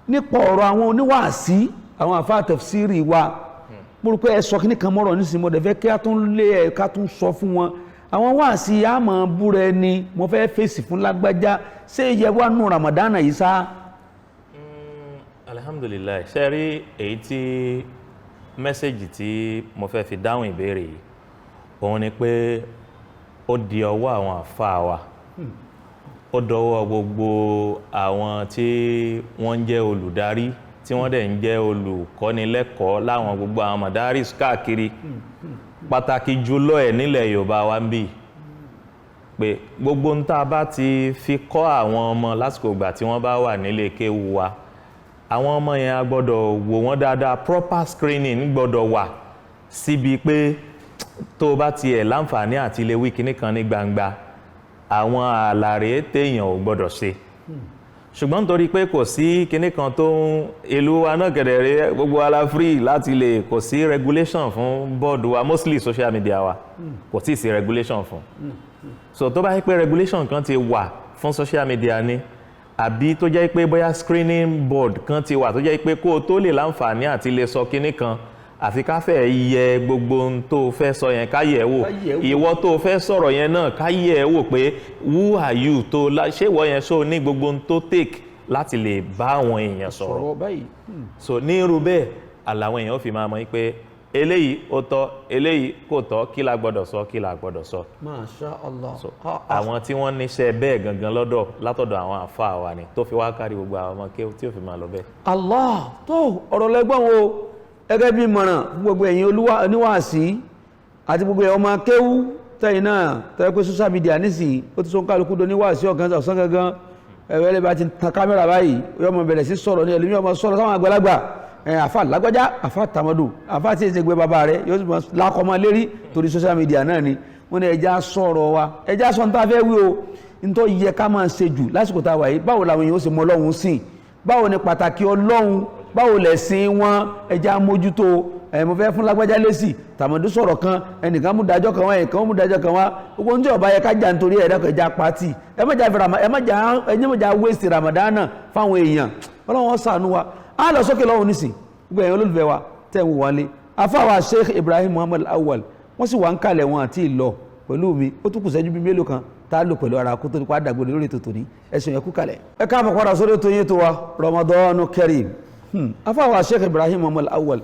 nípa ọ̀rọ̀ àwọn oníwàásí, àwọn àfáà tafsiri wa, mo rò pé ẹ sọ kíní kan mọ́rọ̀ nísìnyí, mo dẹ̀ fẹ́ kí a tún lé ẹ ká tún sọ fún wọn. Àwọn wáàsí àmọ́ búra ẹni, mo fẹ́ fèsì fún lágbájá, ṣé yẹ wá nù Ramadana yìí sá? Alhamdulillahi, ṣe rí èyí tí message tí mo fẹ́ fi dáhùn ìbéèrè yìí, òun ni pé ó di ọwọ́ àwọn àfáà wa, ó dọwọ́ gbogbo àwọn tí wọ́n ń jẹ́ olùdarí, tí wọ́n dẹ̀ ń jẹ́ olùkọ́nilẹ́kọ̀ọ́ láwọn gbogbo àwọn madaris káàkiri, pàtàkì jùlọ ẹ̀ nílẹ̀ Yorùbá wa ń bì, pé gbogbo ń tá a bá ti fi kọ́ àwọn ọmọ lásìkò ìgbà tí wọ́n bá wà nílé kéwu wa, àwọn ọmọ yẹn a gbọ́dọ̀ wò wọ́n dáadáa. Proper screening gbọ́dọ̀ wà síbi pé tó o bá tiẹ̀ láǹfààní àti ilé wí kíní kan ní gbangba, àwọn àlàré téèyàn ò gbọ́dọ̀ ṣe. Ṣùgbọ́n nítorí pé kò sí kinní kan tó ń ìlú wa náà kẹ̀dẹ̀rẹ́, gbogbo wa la free láti lè, kò sí regulation fún board wa, mostly social media wa, kò tí ì sí regulation fún. So tó bá yẹ pé regulation kan ti wà fún social media ni, àbí tó jẹ́ pé bóyá screening board kan ti wà tó jẹ́ pé kó o tó lè láǹfààní àti lè sọ kinní kan, àfi ká fẹ́ yẹ gbogbo ohun tó o fẹ́ sọ yẹn, ká yẹ̀ wò. Ká yẹ̀ wò. Ìwọ tó o fẹ́ sọ̀rọ̀ yẹn náà, ká yẹ̀ wò pé who are you tó ṣé ìwọ yẹn ṣó ní gbogbo ohun tó take láti lè bá àwọn èèyàn sọ̀rọ̀. Sọ̀rọ̀ báyìí. So ní irú bẹ́ẹ̀ àlàwọn èèyàn ó fi máa mọ̀ pé eléyìí ó tọ́, eléyìí kò tọ́, kí la gbọ́dọ̀ sọ, kí la gbọ́dọ̀ sọ. Masha Allah. So Ah, ah. àwọn tí wọ́n níṣẹ́ bẹ́ẹ̀ gangan lọ́dọ̀ látọ̀dọ̀ àwọn àfáà wa ni, tó fi wá kárí gbogbo àwọn ọmọ kéwú tí ó fi máa lọ bẹ́ẹ̀. Allah. Tó ọ̀rọ̀ lẹ́gbọ́n wo gẹ́gẹ́ bí mọ̀ràn fún gbogbo ẹ̀yin oníwàásí àti gbogbo ẹ̀yin ọmọ akéwú tẹ̀yìn náà tẹ́lẹ̀ pé social media nísìnyí ó ti sọ ń kálukú do níwàásí ọ̀gán ọ̀sán gangan. Ẹ̀rọ ẹlẹ́bàá ti tan kámẹ́rà báyìí, yóò mọ bẹ̀rẹ̀ sí sọ̀rọ̀ ní ẹlòmíì, ọmọ sọ̀rọ̀ sáwọn àgbàlagbà ẹ̀, àfa lágbájá, àfa tàmọ́dù, àfa tí èsì gbé bàbá rẹ̀, yóò sì mọ lákọ̀ọ́mọ lérí torí social media náà ni. Wọ́n ní ẹja sọ̀rọ̀ wa, ẹja sọ ní tá a fẹ́ wí o, nítorí yẹ ká máa ṣe jù lásìkò tá a wà yìí. Báwo làwọn èèyàn ó sì mọ Ọlọ́run sìn? Báwo ni pàtàkì Ọlọ́run? Báwo lẹ̀sìn wọn? Ẹja mójútó. Ẹ mo fẹ́ fún lágbájá lésì, tàmọ̀dún sọ̀rọ̀ kan, ẹnìkan mú dájọ́ kan wá, ẹnìkan mú dájọ́ kan wá. Gbogbo ohun tí ó bá yẹ ká jà nítorí ẹ̀ dákọ̀, ẹja pati. Ẹ má jà fi ẹ má jà, ẹ má jà waste Ramadan fáwọn èèyàn. Ọlọ́run ó ṣàánú wa. Á lọ sókè lọ́hùn nísìn. Gbogbo ẹ̀yin olólùfẹ́ wa tẹ̀ ń wò wálé, afáwa Sheikh Ibrahim Muhammad Awwal, wọ́n sì wà ń kalẹ̀, wọn àti ìlọ pẹ̀lú mi. Ó tún kù sẹ́jú bíi mélòó kan tá a lò pẹ̀lú ara kó tó nípa àdàgbò lórí ètò tòní. Ẹ̀sùn yẹn kú kalẹ̀. Ẹ káàbọ̀ padà sórí ètò yín tó wa, Ramadan Kareem. Afáwa Sheikh Ibrahim Muhammad Awwal,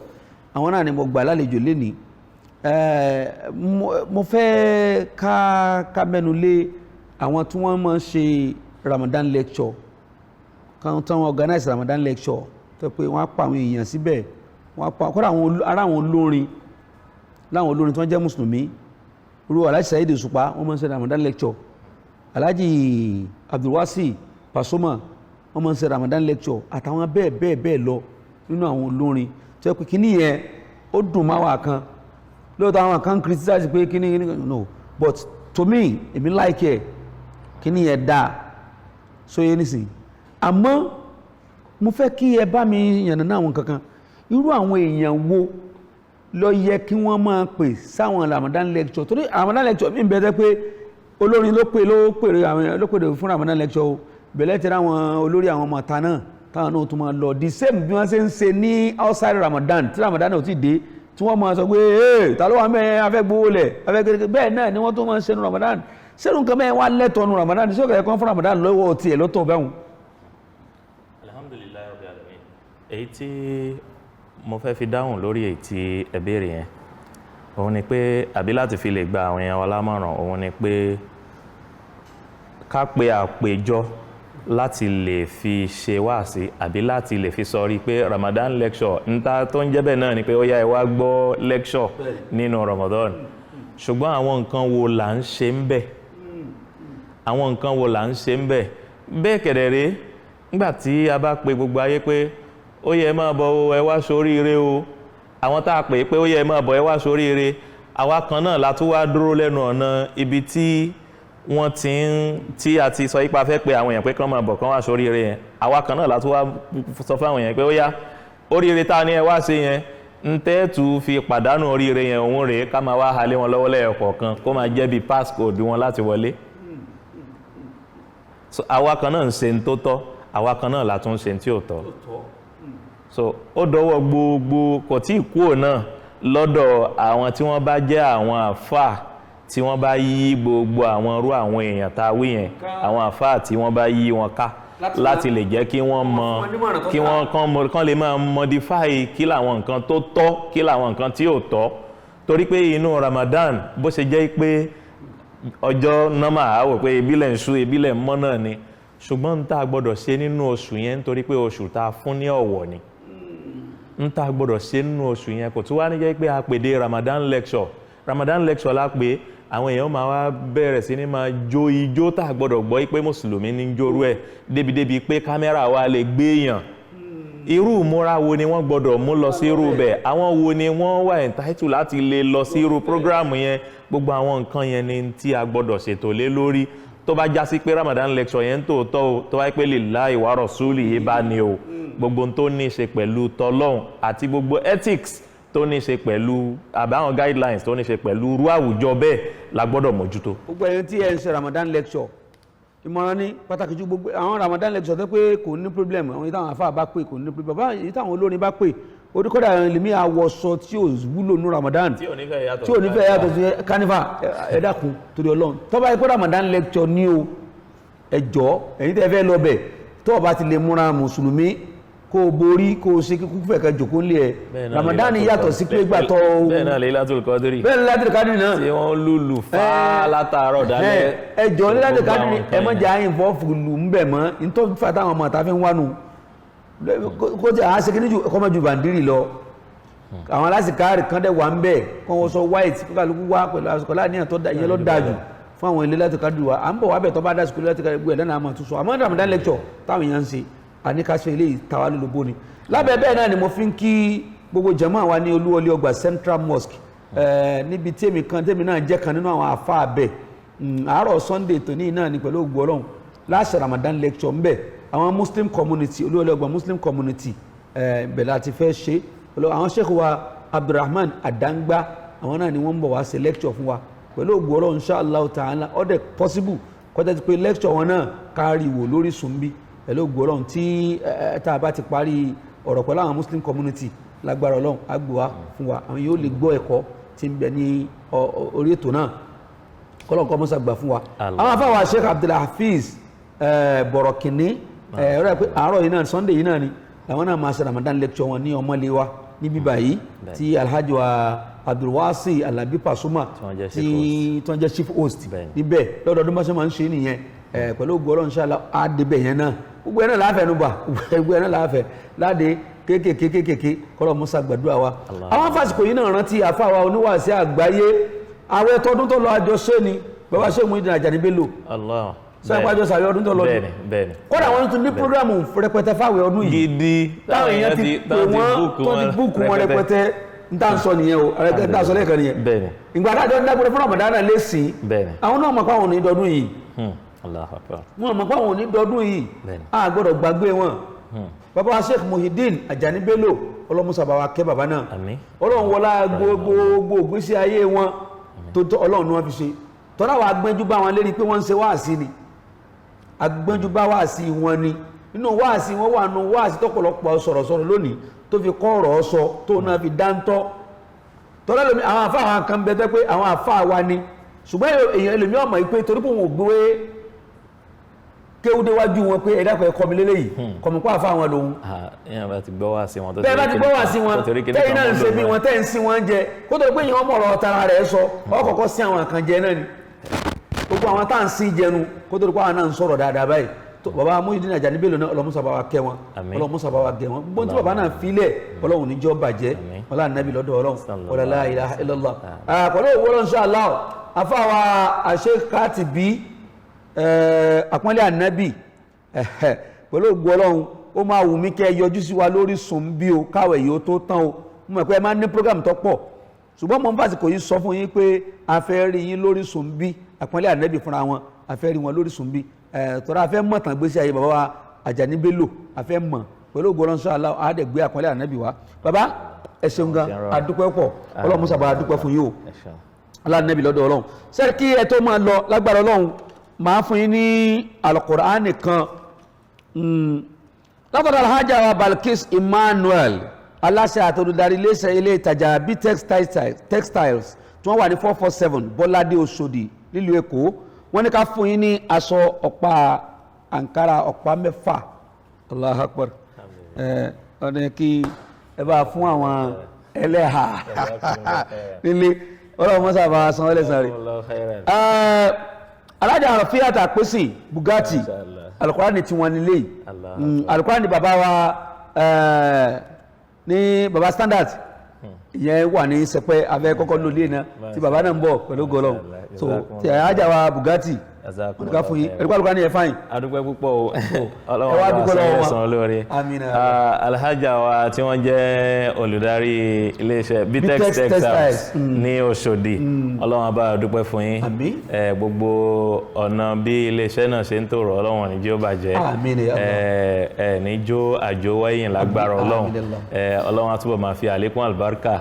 àwọn náà ni mo gbà lálejò lénìí. Mo fẹ́ ká mẹ́nu lé àwọn tí wọ́n máa ń ṣe Ramadan lecture kan, tí wọ́n organize Ramadan lecture, tó pé wọ́n á pa àwọn èèyàn síbẹ̀, wọ́n á pa kódà àwọn ará àwọn olórin, láwọn olórin tí wọ́n jẹ́ mùsùlùmí, irú Alhaji Saheed Òṣùpá, wọ́n máa ń ṣe Ramadan lecture. Alhaji Abdulwasi Pasuma, wọ́n máa ń ṣe Ramadan lecture, àtàwọn bẹ́ẹ̀ bẹ́ẹ̀ bẹ́ẹ̀ lọ nínú àwọn olórin tó yẹ pé kíní yẹn, ó dùn máa wà kan. Lóòótọ́, àwọn kan criticize pé kíní kíní, no, but to me, èmi like ẹ̀, kíní yẹn dáa sóyè nísìnyí. Àmọ́ mo fẹ́ kí ẹ bá mi yànnàná àwọn kankan. Irú àwọn èèyàn wo ló yẹ kí wọ́n máa pè sáwọn Ramadan lecture? Torí Ramadan lecture mi bẹ́ẹ̀ pé olórin ló pè, ló pè àwọn èèyàn, ló pè fún Ramadan lecture o. Bẹ̀lẹ́ ti ráwọn olórí àwọn ọmọ ta náà, táwọn náà tún máa lọ the same bí wọ́n ṣe ń ṣe ní outside Ramadan, tí Ramadan ò tí dé, tí wọ́n máa sọ pé, "Ee, ta ló wà mẹ́ afẹ́ gbowó lẹ̀ afẹ́ kékeré?" Bẹ́ẹ̀ náà ni wọ́n tún máa ń ṣe ní Ramadan. Ṣé nǹkan bẹ́ẹ̀ wá lẹ́tọ̀ọ́ nu Ramadan? Ṣé ó kẹ̀ kọ́ fún Ramadan lọ́wọ́ tiẹ̀ lọ́tọ̀ bẹ́ẹ̀ hùn? Alhamdulillahi rabbil alamin. Èyí tí mo fẹ́ fi dáhùn lórí èyí tí ẹ béèrè yẹn, òun ni pé, àbí láti fi lè gba àwọn èèyàn wa lámọ̀ràn, òun ni pé ká pe àpèjọ láti lè fi ṣe wáàsí àbí láti lè fi sọ rí pé Ramadan lecture níta tó ń jẹ́ bẹ́ẹ̀ náà ni pé ó yá, ẹ wá gbọ́ lecture nínú Ramadan. Ṣùgbọ́n àwọn nǹkan wo là ń ṣe ń bẹ̀? Àwọn nǹkan wo là ń ṣe ń bẹ̀? Bẹ́ẹ̀ kẹ̀dẹ̀rẹ́, nígbà tí a bá pe gbogbo ayé pé ó yẹ, ẹ máa bọ̀ o, ẹ wá sóríire o, àwọn tá a pè pé ó yẹ, ẹ máa bọ̀, ẹ wá sóríire, àwa kan náà la tún wá dúró lẹ́nu ọ̀nà ibi tí wọ́n ti ń tí a ti sọ ipa fẹ́ pé àwọn èèyàn pé kán máa bọ̀, kán wá sóríire yẹn, àwa kan náà la tún wá sọ fún àwọn èèyàn pé ó yá, oríire tá a ní ẹ wá ṣe yẹn, ń tẹ́ẹ̀tù fi pàdánù oríire yẹn, òun rèé, ká máa wá halé wọn lọ́wọ́ lẹ́yọ̀kọ̀ọ̀kan, kó máa jẹ́ bí passcode wọn láti wọlé. So àwa kan náà ń ṣe ń tó tọ́, àwa kan náà la tún ń ṣe tí ò tọ́. So ó dọwọ́ gbogbo, kò tí ì kúrò náà lọ́dọ̀ àwọn tí wọ́n bá jẹ́ àwọn àfáà tí wọ́n bá yí gbogbo àwọn irú àwọn èèyàn tá a wí yẹn, àwọn àfáà tí wọ́n bá yí wọn ká, láti lè jẹ́ kí wọ́n mọ kí wọ́n kán lè máa modify kí làwọn nǹkan tó tọ́, kí làwọn nǹkan tí ò tọ́. Torí pé inú Ramadan, bó ṣe jẹ́ pé ọjọ́ nọ́mà á wò pé ìbílẹ̀ ń ṣú, ìbílẹ̀ ń mọ́ náà ni, ṣùgbọ́n ń tá a gbọ́dọ̀ ṣe nínú oṣù yẹn, nítorí pé oṣù tá a fún ní ọ̀wọ̀ ni, ń tá a gbọ́dọ̀ ṣe nínú oṣù yẹn, kò tún wá ní jẹ́ pé a pèdè Ramadan lecture. Ramadan lecture la pé àwọn èèyàn máa wá bẹ̀rẹ̀ sí ní máa jó ijó tá a gbọ́dọ̀ gbọ́ pé mùsùlùmí ní jórú ẹ̀, débi-débi pé kámẹ́rà wa lè gbé èèyàn. Irú ìmúra wo ni wọ́n gbọ́dọ̀ mú lọ sí irú bẹ̀? Àwọn wo ni wọ́n wà entitled láti lè lọ sí irú program yẹn? Gbogbo àwọn nǹkan yẹn ni tí a gbọ́dọ̀ ṣètò lé lórí. Tó bá já sí pé Ramadan lecture yẹn ń tòótọ́ o, tó wáyé pé lillahi wa rasuli yìí bá ní o, gbogbo ohun tó ní í ṣe pẹ̀lú tọlọ́hun àti gbogbo ethics tó ní í ṣe pẹ̀lú àbáwọn guidelines tó ní í ṣe pẹ̀lú irú àwùjọ bẹ́ẹ̀ la gbọ́dọ̀ mójútó. Gbogbo ẹ̀yin tí ẹ ń ṣe Ramadan lecture, ìmọ̀ràn ní pàtàkì ju gbogbo àwọn Ramadan lecture tó pé kò ní problem, àwọn èyí táwọn afáà bá pè kò ní problem, bàbá èyí táwọn olórin bá pè oníkọ́dà, àwọn ẹlòmíì àwọ̀sọ tí ò wúlò ní Ramadan, tí ò ní fẹ́ yàtọ̀ tí ò ní fẹ́ yàtọ̀ sí carnival. Ẹ dákun, torí Ọlọ́run, tó bá yẹ kó Ramadan lecture ní o, ẹ jọ̀ọ́, ẹ̀yin tẹ́ fẹ́ lọ bẹ̀, tó o bá ti lè múra mùsùlùmí, kó o borí, kó o ṣe kíkú fẹ̀ kẹ́ jòkó ńlẹ̀ ẹ̀. Ramadan yàtọ̀ sí pé gbà tọ́ o. Bẹ́ẹ̀ náà Laylatul Qadri. Bẹ́ẹ̀ ni Laylatul Qadri náà. Tí wọ́n lùlù fá látàárọ̀ dálẹ́. Ẹ jọ̀ọ́, Laylatul Qadri, ẹ mọ̀ jẹ́ àyìn fọ́ lù ń bẹ̀ mọ́ nítorí fà táwọn ọmọ àtàfin wánu kó tí a ṣe kí ní ju kọ́mọ ju bàndírì lọ. Àwọn alásìkáàrì kan dẹ̀ wà ń bẹ̀, kọ́ wọ́n sọ white, kó kálukú wá pẹ̀lú àsìkò láàníyàn tó da. Ìyẹn ló dáa jù fún àwọn ilé Laylatul Qadri wa. À ń bọ̀ wá bẹ̀, tó bá dásìkò Laylatul Qadri gbé ẹ̀ lẹ́nà àmọ́ tó sọ. Àmọ́ Ramadan lecture táwọn èèyàn ń ṣe, àníkàṣe ilé ìtawà lólobó ni. Lábẹ́ bẹ́ẹ̀ náà ni mo fi ń kí gbogbo jàmáà wa ní Olúwọlé Ọgbà Central Mosque, níbi tí èmi kan tèmi náà jẹ́ kan nínú àwọn àfa abẹ. Àárọ̀ Sunday tòní náà ni, pẹ̀lú ògbó Ọlọ́run, láṣẹ Ramadan lecture ńbẹ. Àwọn Muslim community, Olúwọlé Ọgbà Muslim community, bẹ̀ láti fẹ́ ṣe. Àwọn sheikh wa Abdulrahman Adangba, àwọn náà ni wọ́n ń bọ̀ wá ṣe lecture fún wa pẹ̀lú ògùn Ọlọ́run insha Allah ta'ala. Ọ̀dẹ̀ possible kọjá ti pé lecture wọn náà kárí wò lórí Sunbi pẹ̀lú ògùn Ọlọ́run tí tá a bá ti parí ọ̀rọ̀ pẹ̀lú àwọn Muslim community lágbára Ọlọ́run á gbọ́ wá fún wa, àwọn yóò lè gbọ́ ẹ̀kọ́ tí ń bẹ ní orí ètò náà, kọ́lọ́n kọ́ mọ́sá gbà fún wa. Allah. Àwọn afáwà Sheikh Abdulhafiz Bọ̀rọ̀kìnní, ọ̀rẹ́ pé àárọ̀ yìí náà, Sunday yìí náà ni làwọn náà máa ṣe Ramadan lecture wọn ní ọmọlé wa ní bíbá yìí, tí Alhaji wa Abdulwasi Alabi Pasuma tí wọ́n jẹ́ tí wọ́n jẹ́ chief host níbẹ̀ lọ́dọọdún. Bá ṣe máa ń ṣe nìyẹn pẹ̀lú ògo Ọlọ́run inshallah á débẹ̀ yẹn náà. Gbogbo yẹn náà láàfẹ́ nùbà, gbogbo yẹn náà láàfẹ́ láde kéékèèké kéékèèké, kọ́lọ̀ musa gbàdúrà wa. Allah. Àwọn fásitì yìí náà rántí àfáwà oníwàásí àgbáyé, àwẹ̀ tọdún tó lọ àjọṣe ni bàbá ṣe Muyideen Ajani Bello. Allah. Sọ ẹ pàjọ sàwẹ̀ ọdún tó lọ ni? Bẹ́ẹ̀ni, bẹ́ẹ̀ni. Kódà wọn tún ní program rẹpẹtẹ fáwẹ̀ ọdún yìí Gidi. táwọn èèyàn ti pè wọ́n tó ti book wọn rẹpẹtẹ. N tá n sọ nìyẹn o, n tá n sọ lẹ́ẹ̀kan nìyẹn. Ìgbà tájọ ń dágbére fún Ramadan náà lè sìn, àwọn náà mọ̀ pé àwọn ò ní dọdún yìí. Allahu Akbar. Wọn mọ̀ pé àwọn ò ní dọdún yìí. A gbọ́dọ̀ gbàgbé wọn. Bàbá wa Sheikh Muyideen Ajani Bello, ọlọ́musa bá wa kẹ́ bàbá náà. Àmín. Ọlọ́run wọlá gbogbo ìgbésí ayé wọn tó tọ́ Ọlọ́run ni wọ́n fi ṣe tọ́lá wa. Agbẹ́jú bá wọn lérí pé wọ́n ń ṣe wáàsí ni, agbẹ́jú bá wáàsí wọn ni. Nínú wáàsí wọn wà nù wáàsí tọ́pọ̀lọpọ̀ sọ̀rọ̀sọ̀rọ̀ lónìí tó fi kọ́ ọ̀rọ̀ sọ, tó náà fi dáńtọ́ tọ́lá lómi. Àwọn àfa àwọn kan bẹ tẹ́ pé àwọn àfa wa ni, ṣùgbọ́n èèyàn ẹlòmí ọmọ yìí pé torí pé òun ò gbé kéwúdéwájú wọn pé ẹ̀dá kan ẹ̀kọ́ mi lélẹ́yìí kọ̀mùpá àfa àwọn lòun. Ah, èèyàn bá ti gbọ́ wá sí wọn tó Bẹ́ẹ̀ bá ti gbọ́ wá sí wọn tó torí kíní tẹ́yìn kan náà ń mú ṣe lò bí wọn. wọn tẹ́ ń sí wọn jẹ kó tó di pé èèyàn mọ̀rọ̀ tara rẹ̀ sọ, ọkọ̀ọ̀kọ́ sí àwọn kan jẹ náà ni gbogbo àwọn tá à ń sí jẹnu kó tó di pé àwọn náà ń sọ̀rọ̀ dáadáa báyìí. Tó bàbá Muyideen Ajani Bello náà, ọlọ́músà bá wa kẹ́ wọn. Àmín. Ọlọ́músà bá wa gẹ̀ wọn. Gbogbo tí bàbá náà filẹ̀, Ọlọ́run níjọ́ bàjẹ́. Àmín. Ọlá nàbí lọ́dọ̀ Ọlọ́run. Sallallahu Ọlá la ilaha illallah. Pẹ̀lú òwú Ọlọ́run insha Allah, afáwa àṣekátìbí àpọ́nlé ànábì, pẹ̀lú ògbó Ọlọ́run, ó máa wù mí kẹ́ ẹ yọjú sí wa lórí sùn bí o káwẹ̀ yìí ó tó tán o. Mo mọ̀ pé ẹ máa ń ní program tó pọ̀, ṣùgbọ́n mo ń fàsìkò yìí sọ fún yín pé a fẹ́ rí yín lórí sùn bí àpọ́nlé ànábì fúnra wọn. A fẹ́ rí wọn lórí sùn bí tọ́ra a fẹ́ mọ̀ tán gbèsè ayé bàbá wa Àjàní Bello, a fẹ́ mọ̀. Pẹ̀lú ògbó Ọlọ́run insha Allah, á dẹ̀ gbé àpọ́nlé ànábì wa. Bàbá, ẹ ṣeun gan, a dúpẹ́ pọ̀. Ọlọ́run musa bá a dúpẹ́ fún yín o. Ẹ ṣeun. Alánàbì lọ́dọ̀ Ọlọ́run. Sẹ́ni kí ẹ tó máa lọ, lágbára Ọlọ́run, máa fún yín ní Al-Qur'ani kan látọ̀dọ̀ Alhaja wa Balkis Emmanuel, aláṣẹ àti olùdarí iléeṣẹ́ ilé ìtajà Bitex Textiles tí wọ́n wà ní 447 Bọ́ládé, Òṣòdì, nílùú Èkó. Wọ́n ní ká fún yín ní aṣọ ọ̀pá àǹkárá ọ̀pá 6. Allahu Akbar. Ẹ ọ̀nà kí ẹ bá fún àwọn ẹlẹ́hà nílé. Ọlọ́run mọ́sá bá san ẹlẹ́sàn rẹ̀. Allahu khairan. Alájà Rafiat Àpèsè Bugatti, Mashallah. Alukurani tí wọ́n nílé yìí. Allah. Alukurani bàbá wa ní baba Standard ìyẹn wà ní sẹpẹ abẹ kọ́kọ́ lólè náà tí bàbá náà ń bọ̀ pẹ̀lú gọlọ. So Jazakumullah. tí alájà wa Bugatti, Jazakumullah wọ́n ká fún yín khairan. ẹ̀rọ alukurani yẹn fáyìn. Adúpẹ́ púpọ̀ o. Ẹ Ọlọ́run wá bá dúpẹ́ san lọ́wọ́ wa. ẹ̀san olóore. Àmín. Ah, alhaja wa tí wọ́n jẹ́ olùdarí iléeṣẹ́ Bitex Bitex Textiles Textiles. ní Òṣòdì, Ọlọ́run bá dúpẹ́ fún yín. Àmín. Gbogbo ọ̀nà bí iléeṣẹ́ náà ṣe ń tòrò, Ọlọ́run ní jẹ́ ó bàjẹ́. Àmín ya Allah. Ẹ ní jó àjò wẹ́yìn lágbára Ọlọ́run. Àmín Allah. Ọlọ́run á túbọ̀ máa fi àlékún àlùbáríkà,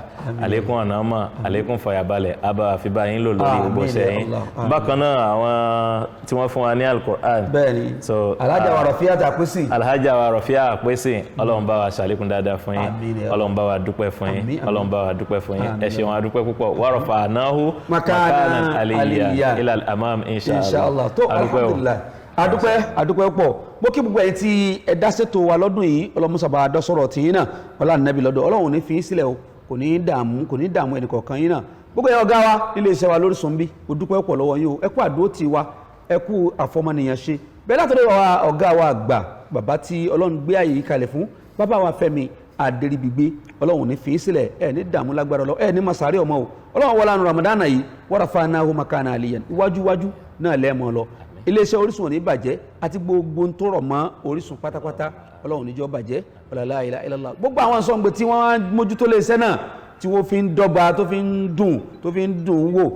àlékún ọ̀nà mọ̀, àlékún fàyàbalẹ̀ á bá fi bá yín lò lórí gbogbo Àmín iṣẹ́ ya yín. Allah. Àmín. Bákan náà, àwọn tí wọ́n fún wa ní Alukur'an, Bẹ́ẹ̀ni. So, Alájà wa Rafiat Àpèsè. Alhaja wa Rọ̀fíà Àpèsè, Ọlọ́run bá wa ṣàlékún dáadáa fún yín. Àmín ya. Ọlọ́run bá wa dúpẹ́ fún yín. Àmín, àmín. Ọlọ́run bá wa dúpẹ́ fún yín. Ẹ Àmín. ṣeun, adúpẹ́ púpọ̀. Wàrọ̀fà náhu Makana aliyya. ilal amam inshallah. Inshallah tó. Adúpẹ́ o. Alhamdulillah, adúpẹ́, adúpẹ́ pọ̀. Mo kí gbogbo ẹ̀yin tí ẹ dá ṣètò wa lọ́dún yìí. Ọlọ́mùsàbà dọ́sọ̀rọ̀ tìyín náà. Ọlá nàbí lọ́dọ̀ Ọlọ́run ní fi í sílẹ̀ o, kò ní í dààmú, kò ní í dààmú ẹnìkọ̀ọ̀kan yín náà. Gbogbo ẹ̀yin ọ̀gá wa nílé iṣẹ́ wa lórísun bí, mo dúpẹ́ pọ̀ lọ́wọ́ yín o. Ẹ kú àdúró tì wa, ẹ kú àfọmọnìyàn ṣe bẹ́ẹ̀ látọ̀dọ̀ wa ọ̀gá wa àgbà, bàbá tí Ọlọ́run gbé àyè yìí kalẹ̀ fún, bàbá wa Fẹ́mi Adéríbigbé, Ọlọ́run ní fi í sílẹ̀. Ẹ ní dààmú lágbára Ọlọ́run, ẹ ní masari ọmọ o. Ọlọ́run wọlé àánú Ramadana yìí, warafa'nahu makana aliyan, iwájú iwájú náà lẹ́ẹ̀mọ́ lọ. Iléeṣẹ́ Orísun ò ní bàjẹ́ àti gbogbo ń tó rọ̀ mọ́ Orísun pátápátá, Ọlọ́run níjọ́ bàjẹ́. La ilaha illallah. Gbogbo àwọn sọ̀ǹgbẹ tí wọ́n mójútó iléeṣẹ́ náà tí wọ́n fi ń dọ́gba, tó fi ń dùn, tó fi ń dùn wò,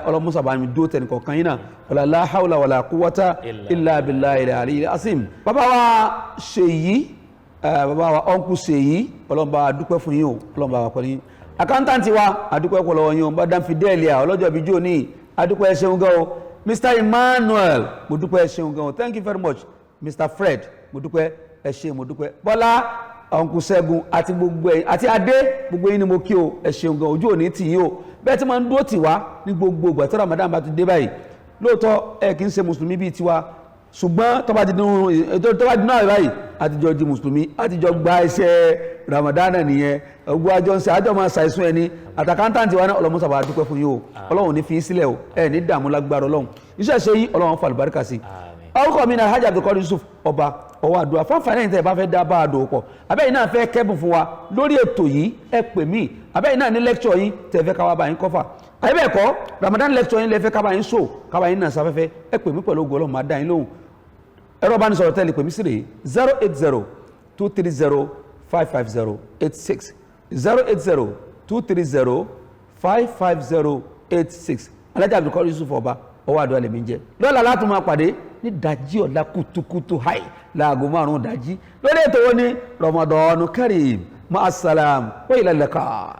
ọlọ́mùsà bá mi dúró tẹnìkọ̀ọ̀kan yín náà. La hawla wala quwwata illa billahi al-aliyyil azim. Bàbá wa Ṣèyí, bàbá wa ọ̀nkù Ṣèyí, Ọlọ́run bá wa dúpẹ́ fún yín o. Ọlọ́run bá wa pẹ̀lú yín. Accountant wa, adúpẹ́ pọ̀ lọ́wọ́ yín o. Madam Fidelia ọlọ́jọ́ bíi jóni, adúpẹ́, ẹ ṣeun gan o. Mr Emmanuel, mo dúpẹ́, ẹ ṣeun gan o. Thank you very much. Mr Fred, mo dúpẹ́, ẹ ṣé, mo dúpẹ́. Bọ́lá, Uncle Ṣẹ́gun àti gbogbo ẹ̀yin àti Adé, gbogbo yín ni mo kí o. Ẹ ṣeun gan, ojú òní tì yín o. Bẹ́ẹ̀ tí máa ń dúró tì wá ní gbogbo ìgbà tí Ramadan bá ti dé báyìí. Lóòótọ́ ẹ kì í ṣe mùsùlùmí bíi tiwa, ṣùgbọ́n tó bá ti dínú tó bá dínú àwẹ̀ báyìí, àtijọ́ di mùsùlùmí, àtijọ́ gba iṣẹ́ Ramadan náà nìyẹn. Gbogbo àjọ ń ṣe àjọ máa ṣàìsùn ẹni àt accountant wa náà. Ọlọ́mọ sábà dúpẹ́ fún yín o. Ọlọ́run ò ní fi yín sílẹ̀ o. Ẹ ní dààmú lágbára Ọlọ́run. Iṣẹ́ ṣe yín, Ọlọ́run fa àlùbáríkà sí. Orúkọ mi náà Alhaji Abdulkadir Yusuf Ọba ọwọ́ àdúrà. Fáfáà ẹ̀yìn tẹ́ ẹ bá fẹ́ dá bá a dòwò pọ̀, abẹ́yìn náà fẹ́ kẹ́bùn fún wa lórí ètò yìí, ẹ pè mí. Abẹ́yìn náà ní lecture yín tẹ́ ẹ fẹ́ káwá bá yín kọ́fà, àyẹ́bẹ̀ẹ́kọ́ Ramadan lecture yín lẹ fẹ́ kábà yín so kábà yín náà sáfẹ́fẹ́, ẹ pè mí. Pẹ̀lú ògo Ọlọ́run, máa dá yín lóhùn. Ẹ̀rọ ìbánisọ̀rọ̀ tẹ́lẹ̀ pè mí sí rèé: 08023055086, 08023055086. Alhaji Abdulkadir Yusuf Ọba ọwọ́ àdúrà lèmi ń jẹ́. Lọ́la láti máa pàdé ní dájí ọ̀la kùtùkùtù háì láago 5 dájí lórí ètò wo ni Ramadan Kareem. Ma'asalam wa ila liqa.